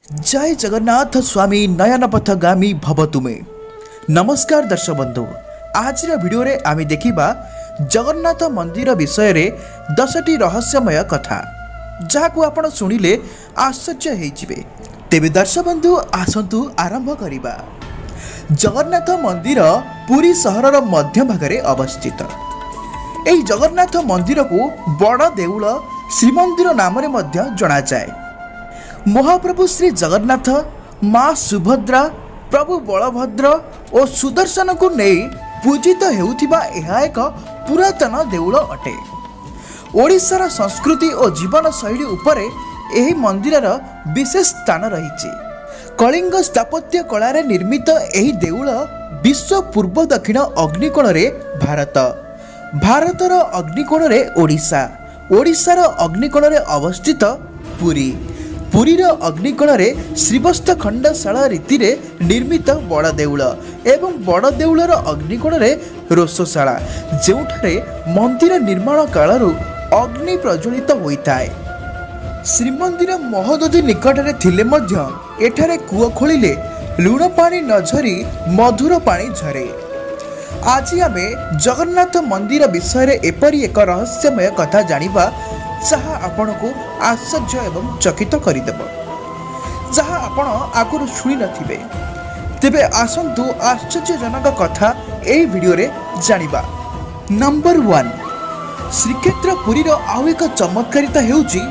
ଜୟ ଜଗନ୍ନାଥ ସ୍ୱାମୀ ନୟନ ପଥଗାମୀ ଭବ ତୁମେ। ନମସ୍କାର ଦର୍ଶକ ବନ୍ଧୁ, ଆଜିର ଭିଡ଼ିଓରେ ଆମେ ଦେଖିବା ଜଗନ୍ନାଥ ମନ୍ଦିର ବିଷୟରେ 10ଟି ରହସ୍ୟମୟ କଥା, ଯାହାକୁ ଆପଣ ଶୁଣିଲେ ଆଶ୍ଚର୍ଯ୍ୟ ହେଇଯିବେ। ତେବେ ଦର୍ଶକ ବନ୍ଧୁ, ଆସନ୍ତୁ ଆରମ୍ଭ କରିବା। ଜଗନ୍ନାଥ ମନ୍ଦିର ପୁରୀ ସହରର ମଧ୍ୟଭାଗରେ ଅବସ୍ଥିତ। ଏହି ଜଗନ୍ନାଥ ମନ୍ଦିରକୁ ବଡ଼ ଦେଉଳ, ଶ୍ରୀମନ୍ଦିର ନାମରେ ମଧ୍ୟ ଜଣାଯାଏ। ମହାପ୍ରଭୁ ଶ୍ରୀ ଜଗନ୍ନାଥ, ମା ସୁଭଦ୍ରା, ପ୍ରଭୁ ବଳଭଦ୍ର ଓ ସୁଦର୍ଶନକୁ ନେଇ ପୂଜିତ ହେଉଥିବା ଏହା ଏକ ପୁରାତନ ଦେଉଳ ଅଟେ। ଓଡ଼ିଶାର ସଂସ୍କୃତି ଓ ଜୀବନଶୈଳୀ ଉପରେ ଏହି ମନ୍ଦିରର ବିଶେଷ ସ୍ଥାନ ରହିଛି। କଳିଙ୍ଗ ସ୍ଥାପତ୍ୟ କଳାରେ ନିର୍ମିତ ଏହି ଦେଉଳ ବିଶ୍ୱ ପୂର୍ବ ଦକ୍ଷିଣ ଅଗ୍ନିକୋଣରେ ଭାରତ, ଭାରତର ଅଗ୍ନିକୋଣରେ ଓଡ଼ିଶା, ଓଡ଼ିଶାର ଅଗ୍ନିକୋଣରେ ଅବସ୍ଥିତ ପୁରୀ, ପୁରୀର ଅଗ୍ନିକୋଣରେ ଶ୍ରୀବତ୍ସ ଖଣ୍ଡଶାଳ ରୀତିରେ ନିର୍ମିତ ବଡ଼ ଦେଉଳ ଏବଂ ବଡ଼ ଦେଉଳର ଅଗ୍ନିକୋଣରେ ରୋଷଶାଳା, ଯେଉଁଠାରେ ମନ୍ଦିର ନିର୍ମାଣ କାଳରୁ ଅଗ୍ନି ପ୍ରଜ୍ୱଳିତ ହୋଇଥାଏ। ଶ୍ରୀମନ୍ଦିର ମହୋଦଧି ନିକଟରେ ଥିଲେ ମଧ୍ୟ ଏଠାରେ କୂଅ ଖୋଳିଲେ ଲୁଣ ପାଣି ନ ଝରି ମଧୁର ପାଣି ଝରେ। ଆଜି ଆମେ ଜଗନ୍ନାଥ ମନ୍ଦିର ବିଷୟରେ ଏପରି ଏକ ରହସ୍ୟମୟ କଥା ଜାଣିବା, ଯାହା ଆପଣଙ୍କୁ ଆଶ୍ଚର୍ଯ୍ୟ ଏବଂ ଚକିତ କରିଦେବ, ଯାହା ଆପଣ ଆଗରୁ ଶୁଣି ନଥିବେ। ତେବେ ଆସନ୍ତୁ, ଆଶ୍ଚର୍ଯ୍ୟଜନକ କଥା ଏହି ଭିଡ଼ିଓରେ ଜାଣିବା। ନମ୍ବର 1, ଶ୍ରୀକ୍ଷେତ୍ର ପୁରୀର ଆଉ ଏକ ଚମତ୍କାରିତା ହେଉଛି,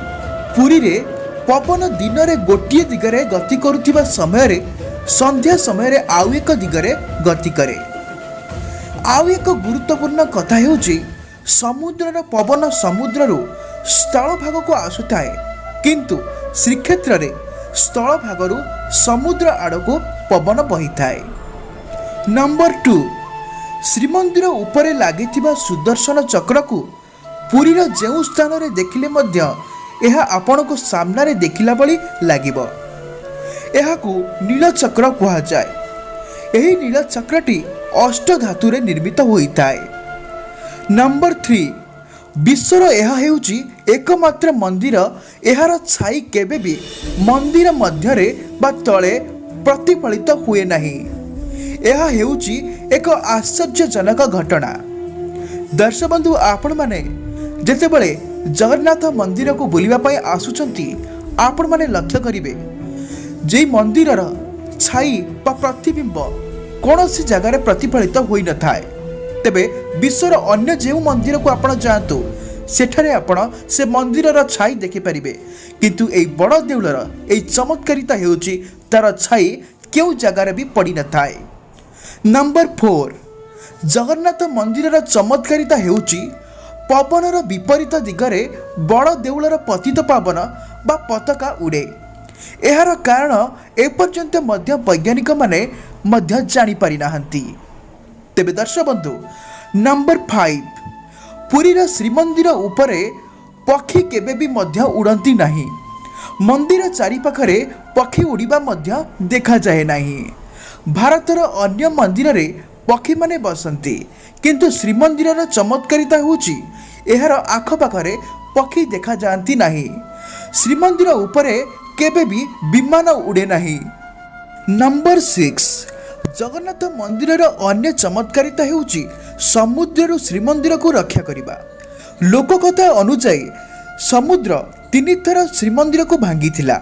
ପୁରୀରେ ପବନ ଦିନରେ ଗୋଟିଏ ଦିଗରେ ଗତି କରୁଥିବା ସମୟରେ ସନ୍ଧ୍ୟା ସମୟରେ ଆଉ ଏକ ଦିଗରେ ଗତି କରେ। ଆଉ ଏକ ଗୁରୁତ୍ୱପୂର୍ଣ୍ଣ କଥା ହେଉଛି, ସମୁଦ୍ରର ପବନ ସମୁଦ୍ରରୁ ସ୍ଥଳଭାଗକୁ ଆସୁଥାଏ, କିନ୍ତୁ ଶ୍ରୀକ୍ଷେତ୍ରରେ ସ୍ଥଳଭାଗରୁ ସମୁଦ୍ର ଆଡ଼କୁ ପବନ ବହିଥାଏ। ନମ୍ବର 2, ଶ୍ରୀମନ୍ଦିର ଉପରେ ଲାଗିଥିବା ସୁଦର୍ଶନ ଚକ୍ରକୁ ପୁରୀର ଯେଉଁ ସ୍ଥାନରେ ଦେଖିଲେ ମଧ୍ୟ ଏହା ଆପଣଙ୍କୁ ସାମ୍ନାରେ ଦେଖିଲା ଭଳି ଲାଗିବ। ଏହାକୁ ନୀଳଚକ୍ର କୁହାଯାଏ। ଏହି ନୀଳଚକ୍ରଟି ଅଷ୍ଟଧାତୁରେ ନିର୍ମିତ ହୋଇଥାଏ। ନମ୍ବର 3, ବିଶ୍ୱର ଏହା ହେଉଛି ଏକମାତ୍ର ମନ୍ଦିର, ଏହାର ଛାଇ କେବେ ବି ମନ୍ଦିର ମଧ୍ୟରେ ବା ତଳେ ପ୍ରତିଫଳିତ ହୁଏ ନାହିଁ। ଏହା ହେଉଛି ଏକ ଆଶ୍ଚର୍ଯ୍ୟଜନକ ଘଟଣା। ଦର୍ଶକ ବନ୍ଧୁ, ଆପଣମାନେ ଯେତେବେଳେ ଜଗନ୍ନାଥ ମନ୍ଦିରକୁ ବୁଲିବା ପାଇଁ ଆସୁଛନ୍ତି, ଆପଣମାନେ ଲକ୍ଷ୍ୟ କରିବେ ଯେ ମନ୍ଦିରର ଛାଇ ବା ପ୍ରତିବିମ୍ବ କୌଣସି ଜାଗାରେ ପ୍ରତିଫଳିତ ହୋଇନଥାଏ। ତେବେ ବିଶ୍ୱର ଅନ୍ୟ ଯେଉଁ ମନ୍ଦିରକୁ ଆପଣ ଯାଆନ୍ତୁ, ସେଠାରେ ଆପଣ ସେ ମନ୍ଦିରର ଛାଇ ଦେଖିପାରିବେ। କିନ୍ତୁ ଏଇ ବଡ଼ ଦେଉଳର ଏଇ ଚମତ୍କାରିତା ହେଉଛି, ତାର ଛାଇ କେଉଁ ଜାଗାରେ ବି ପଡ଼ିନଥାଏ। ନମ୍ବର 4, ଜଗନ୍ନାଥ ମନ୍ଦିରର ଚମତ୍କାରିତା ହେଉଛି, ପବନର ବିପରୀତ ଦିଗରେ ବଡ଼ ଦେଉଳର ପତିତ ପାବନ ବା ପତାକା ଉଡ଼େ। ଏହାର କାରଣ ଏପର୍ଯ୍ୟନ୍ତ ମଧ୍ୟ ବୈଜ୍ଞାନିକମାନେ ମଧ୍ୟ ଜାଣିପାରିନାହାନ୍ତି। ତେବେ ଦର୍ଶକ ବନ୍ଧୁ, ନମ୍ବର 5, ପୁରୀର ଶ୍ରୀମନ୍ଦିର ଉପରେ ପକ୍ଷୀ କେବେ ବି ମଧ୍ୟ ଉଡ଼ନ୍ତି ନାହିଁ। ମନ୍ଦିର ଚାରିପାଖରେ ପକ୍ଷୀ ଉଡ଼ିବା ମଧ୍ୟ ଦେଖାଯାଏ ନାହିଁ। ଭାରତର ଅନ୍ୟ ମନ୍ଦିରରେ ପକ୍ଷୀମାନେ ବସନ୍ତି, କିନ୍ତୁ ଶ୍ରୀମନ୍ଦିରର ଚମତ୍କାରିତା ହେଉଛି, ଏହାର ଆଖପାଖରେ ପକ୍ଷୀ ଦେଖାଯାଆନ୍ତି ନାହିଁ। ଶ୍ରୀମନ୍ଦିର ଉପରେ କେବେ ବି ବିମାନ ଉଡ଼େ ନାହିଁ। ନମ୍ବର 6, ଜଗନ୍ନାଥ ମନ୍ଦିରର ଅନ୍ୟ ଚମତ୍କାରିତା ହେଉଛି ସମୁଦ୍ରରୁ ଶ୍ରୀମନ୍ଦିରକୁ ରକ୍ଷା କରିବା। ଲୋକକଥା ଅନୁଯାୟୀ ସମୁଦ୍ର ତିନିଥର ଶ୍ରୀମନ୍ଦିରକୁ ଭାଙ୍ଗିଥିଲା।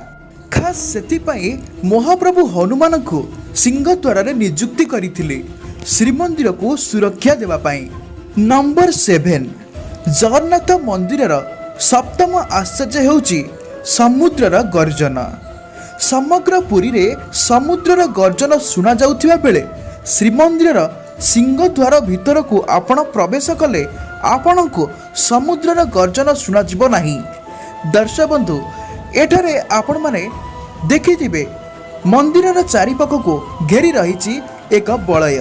ଖାସ୍ ସେଥିପାଇଁ ମହାପ୍ରଭୁ ହନୁମାନଙ୍କୁ ସିଂହଦ୍ୱାରରେ ନିଯୁକ୍ତି କରିଥିଲେ ଶ୍ରୀମନ୍ଦିରକୁ ସୁରକ୍ଷା ଦେବା ପାଇଁ। ନମ୍ବର 7, ଜଗନ୍ନାଥ ମନ୍ଦିରର ସପ୍ତମ ଆଶ୍ଚର୍ଯ୍ୟ ହେଉଛି ସମୁଦ୍ରର ଗର୍ଜନ। ସମଗ୍ର ପୁରୀରେ ସମୁଦ୍ରର ଗର୍ଜନ ଶୁଣାଯାଉଥିବା ବେଳେ ଶ୍ରୀମନ୍ଦିରର ସିଂହଦ୍ୱାର ଭିତରକୁ ଆପଣ ପ୍ରବେଶ କଲେ ଆପଣଙ୍କୁ ସମୁଦ୍ରର ଗର୍ଜନ ଶୁଣାଯିବ ନାହିଁ। ଦର୍ଶକ ବନ୍ଧୁ, ଏଠାରେ ଆପଣମାନେ ଦେଖିଥିବେ, ମନ୍ଦିରର ଚାରିପାଖକୁ ଘେରି ରହିଛି ଏକ ବଳୟ,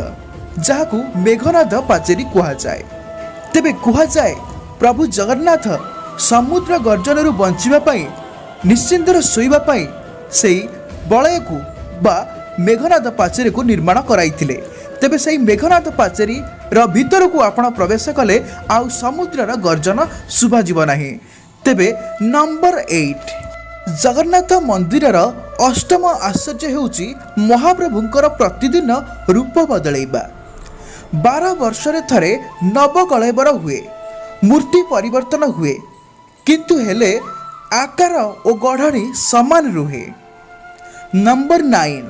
ଯାହାକୁ ମେଘନାଦ ପାଚେରୀ କୁହାଯାଏ। ତେବେ କୁହାଯାଏ, ପ୍ରଭୁ ଜଗନ୍ନାଥ ସମୁଦ୍ର ଗର୍ଜନରୁ ବଞ୍ଚିବା ପାଇଁ, ନିଶ୍ଚିନ୍ତରେ ଶୋଇବା ପାଇଁ ସେଇ ବଳୟକୁ ବା ମେଘନାଦ ପାଚେରୀକୁ ନିର୍ମାଣ କରାଇଥିଲେ। ତେବେ ସେଇ ମେଘନାଦ ପାଚେରୀର ଭିତରକୁ ଆପଣ ପ୍ରବେଶ କଲେ ଆଉ ସମୁଦ୍ରର ଗର୍ଜନ ଶୁଭାଯିବ ନାହିଁ। ତେବେ ନମ୍ବର 8, ଜଗନ୍ନାଥ ମନ୍ଦିରର ଅଷ୍ଟମ ଆଶ୍ଚର୍ଯ୍ୟ ହେଉଛି ମହାପ୍ରଭୁଙ୍କର ପ୍ରତିଦିନ ରୂପ ବଦଳେଇବା। 12 ବର୍ଷରେ ଥରେ ନବକଳେବର ହୁଏ, ମୂର୍ତ୍ତି ପରିବର୍ତ୍ତନ ହୁଏ, କିନ୍ତୁ ହେଲେ ଆକାର ଓ ଗଢ଼ଣି ସମାନ ରୁହେ। ନମ୍ବର 9,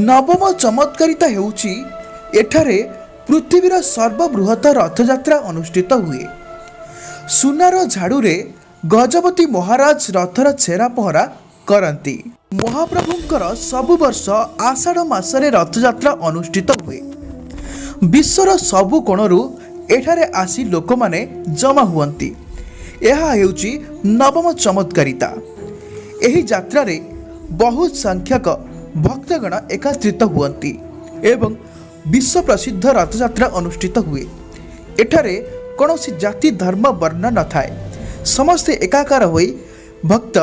ନବମ ଚମତ୍କାରିତା ହେଉଛି ଏଠାରେ ପୃଥିବୀର ସର୍ବବୃହତ ରଥଯାତ୍ରା ଅନୁଷ୍ଠିତ ହୁଏ। ସୁନାର ଝାଡ଼ୁରେ ଗଜପତି ମହାରାଜ ରଥର ଛେରା ପହଁରା କରନ୍ତି। ମହାପ୍ରଭୁଙ୍କର ସବୁ ବର୍ଷ ଆଷାଢ଼ ମାସରେ ରଥଯାତ୍ରା ଅନୁଷ୍ଠିତ ହୁଏ। ବିଶ୍ୱର ସବୁ କୋଣରୁ ଏଠାରେ ଆସି ଲୋକମାନେ ଜମା ହୁଅନ୍ତି। ଏହା ହେଉଛି ନବମ ଚମତ୍କାରିତା। ଏହି ଯାତ୍ରାରେ ବହୁତ ସଂଖ୍ୟକ ଭକ୍ତଗଣ ଏକତ୍ରିତ ହୁଅନ୍ତି ଏବଂ ବିଶ୍ୱ ପ୍ରସିଦ୍ଧ ରଥଯାତ୍ରା ଅନୁଷ୍ଠିତ ହୁଏ। ଏଠାରେ କୌଣସି ଜାତି, ଧର୍ମ, ବର୍ଣ୍ଣ ନଥାଏ। ସମସ୍ତେ ଏକାକାର ହୋଇ ଭକ୍ତ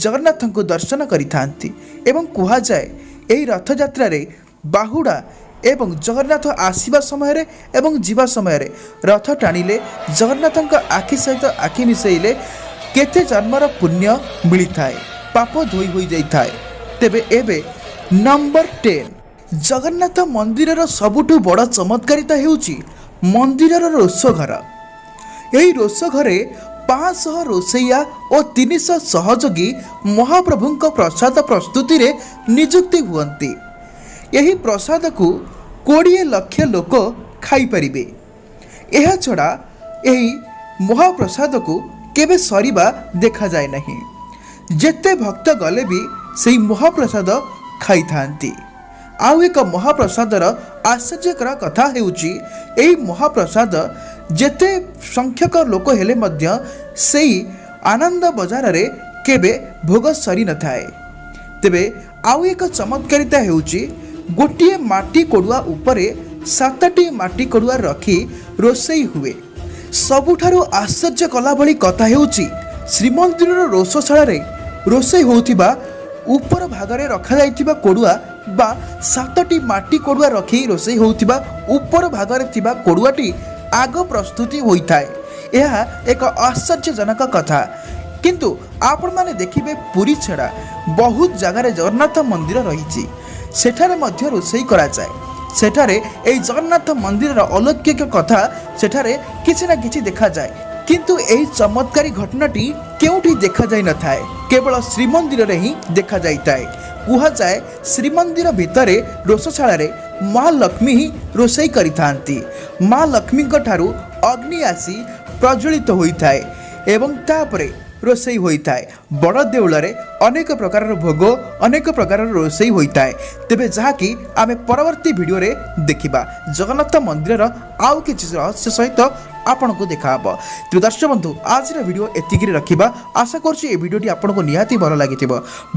ଜଗନ୍ନାଥଙ୍କୁ ଦର୍ଶନ କରିଥାନ୍ତି ଏବଂ କୁହାଯାଏ, ଏହି ରଥଯାତ୍ରାରେ ବାହୁଡ଼ା ଏବଂ ଜଗନ୍ନାଥ ଆସିବା ସମୟରେ ଏବଂ ଯିବା ସମୟରେ ରଥ ଟାଣିଲେ, ଜଗନ୍ନାଥଙ୍କ ଆଖି ସହିତ ଆଖି ମିଶାଇଲେ କେତେ ଜନ୍ମର ପୁଣ୍ୟ ମିଳିଥାଏ, ପାପ ଧୋଇ ହୋଇଯାଇଥାଏ। ତେବେ ଏବେ ନମ୍ବର 10। ଜଗନ୍ନାଥ ମନ୍ଦିରର ସବୁଠୁ ବଡ଼ ଚମତ୍କାରିତା ହେଉଛି ମନ୍ଦିରର ରୋଷଘର। ଏହି ରୋଷଘରେ 500 ରୋଷେଇଆ ଓ 300 ସହଯୋଗୀ ମହାପ୍ରଭୁଙ୍କ ପ୍ରସାଦ ପ୍ରସ୍ତୁତିରେ ନିଯୁକ୍ତି ହୁଅନ୍ତି। ଏହି ପ୍ରସାଦକୁ 20 ଲକ୍ଷ ଲୋକ ଖାଇପାରିବେ। ଏହାଛଡ଼ା ଏହି ମହାପ୍ରସାଦକୁ କେବେ ସରିବା ଦେଖାଯାଏ ନାହିଁ। ଯେତେ ଭକ୍ତ ଗଲେ ବି ସେହି ମହାପ୍ରସାଦ ଖାଇଥାନ୍ତି। ଆଉ ଏକ ମହାପ୍ରସାଦର ଆଶ୍ଚର୍ଯ୍ୟକର କଥା ହେଉଛି, ଏହି ମହାପ୍ରସାଦ ଯେତେ ସଂଖ୍ୟକ ଲୋକ ହେଲେ ମଧ୍ୟ ସେଇ ଆନନ୍ଦ ବଜାରରେ କେବେ ଭୋଗ ସରିନଥାଏ। ତେବେ ଆଉ ଏକ ଚମତ୍କାରିତା ହେଉଛି, ଗୋଟିଏ ମାଟି କୋଡ଼ୁଆ ଉପରେ ସାତଟି ମାଟି କୋଡ଼ୁଆ ରଖି ରୋଷେଇ ହୁଏ। ସବୁଠାରୁ ଆଶ୍ଚର୍ଯ୍ୟ କଲା ଭଳି କଥା ହେଉଛି, ଶ୍ରୀମନ୍ଦିରର ରୋଷଶାଳାରେ ରୋଷେଇ ହେଉଥିବା ଉପର ଭାଗରେ ରଖାଯାଇଥିବା କୋଡ଼ୁଆ ବା ସାତଟି ମାଟି କୋଡ଼ୁଆ ରଖି ରୋଷେଇ ହେଉଥିବା ଉପର ଭାଗରେ ଥିବା କୋଡ଼ୁଆଟି ଆଗ ପ୍ରସ୍ତୁତି ହୋଇଥାଏ। ଏହା ଏକ ଆଶ୍ଚର୍ଯ୍ୟଜନକ କଥା। କିନ୍ତୁ ଆପଣମାନେ ଦେଖିବେ, ପୁରୀ ଛଡ଼ା ବହୁତ ଜାଗାରେ ଜଗନ୍ନାଥ ମନ୍ଦିର ରହିଛି, ସେଠାରେ ମଧ୍ୟ ରୋଷେଇ କରାଯାଏ। ସେଠାରେ ଏହି ଜଗନ୍ନାଥ ମନ୍ଦିରର ଅଲୌକିକ କଥା ସେଠାରେ କିଛି ନା କିଛି ଦେଖାଯାଏ, କିନ୍ତୁ ଏହି ଚମତ୍କାରୀ ଘଟଣାଟି କେଉଁଠି ଦେଖାଯାଇ ନଥାଏ, କେବଳ ଶ୍ରୀମନ୍ଦିରରେ ହିଁ ଦେଖାଯାଇଥାଏ। କୁହାଯାଏ, ଶ୍ରୀମନ୍ଦିର ଭିତରେ ରୋଷଶାଳାରେ ମା ଲକ୍ଷ୍ମୀ ହିଁ ରୋଷେଇ କରିଥାନ୍ତି। ମା ଲକ୍ଷ୍ମୀଙ୍କ ଠାରୁ ଅଗ୍ନି ଆସି ପ୍ରଜ୍ୱଳିତ ହୋଇଥାଏ ଏବଂ ତାପରେ ରୋଷେଇ ହୋଇଥାଏ। ବଡ଼ ଦେଉଳରେ ଅନେକ ପ୍ରକାରର ଭୋଗ, ଅନେକ ପ୍ରକାରର ରୋଷେଇ ହୋଇଥାଏ। ତେବେ ଯାହାକି ଆମେ ପରବର୍ତ୍ତୀ ଭିଡ଼ିଓରେ ଦେଖିବା, ଜଗନ୍ନାଥ ମନ୍ଦିରର ଆଉ କିଛି ରହସ୍ୟ ସହିତ ଆପଣଙ୍କୁ ଦେଖାହେବ। ତେବେ ଦର୍ଶକ ବନ୍ଧୁ, ଆଜିର ଭିଡ଼ିଓ ଏତିକିରେ ରଖିବା। ଆଶା କରୁଛି ଏ ଭିଡ଼ିଓଟି ଆପଣଙ୍କୁ ନିହାତି ଭଲ ଲାଗିଥିବ।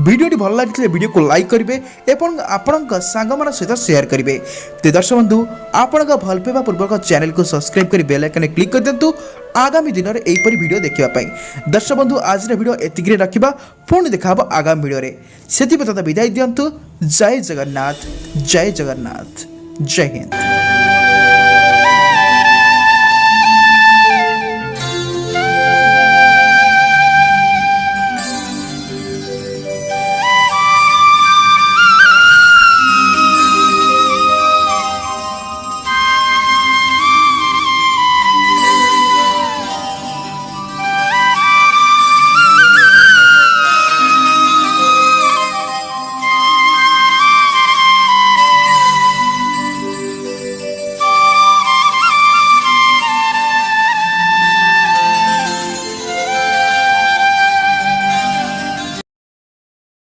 ଭିଡ଼ିଓଟି ଭଲ ଲାଗିଥିଲେ ଭିଡ଼ିଓକୁ ଲାଇକ୍ କରିବେ ଏବଂ ଆପଣଙ୍କ ସାଙ୍ଗମାନଙ୍କ ସହିତ ସେୟାର କରିବେ। ତେବେ ଦର୍ଶକ ବନ୍ଧୁ, ଆପଣଙ୍କ ଭଲ ପାଇବା ପୂର୍ବକ ଚ୍ୟାନେଲକୁ ସବସ୍କ୍ରାଇବ୍ କରି ବେଲ୍ ଆଇକନରେ କ୍ଲିକ୍ କରିଦିଅନ୍ତୁ ଆଗାମୀ ଦିନରେ ଏହିପରି ଭିଡ଼ିଓ ଦେଖିବା ପାଇଁ। ଦର୍ଶକ ବନ୍ଧୁ, ଆଜିର ଭିଡ଼ିଓ ଏତିକିରେ ରଖିବା। ପୁଣି ଦେଖାହେବ ଆଗାମୀ ଭିଡ଼ିଓରେ। ସେଥିପାଇଁ ତଥା ବିଦାୟ ଦିଅନ୍ତୁ। ଜୟ ଜଗନ୍ନାଥ, ଜୟ ଜଗନ୍ନାଥ, ଜୟ ହିନ୍ଦ।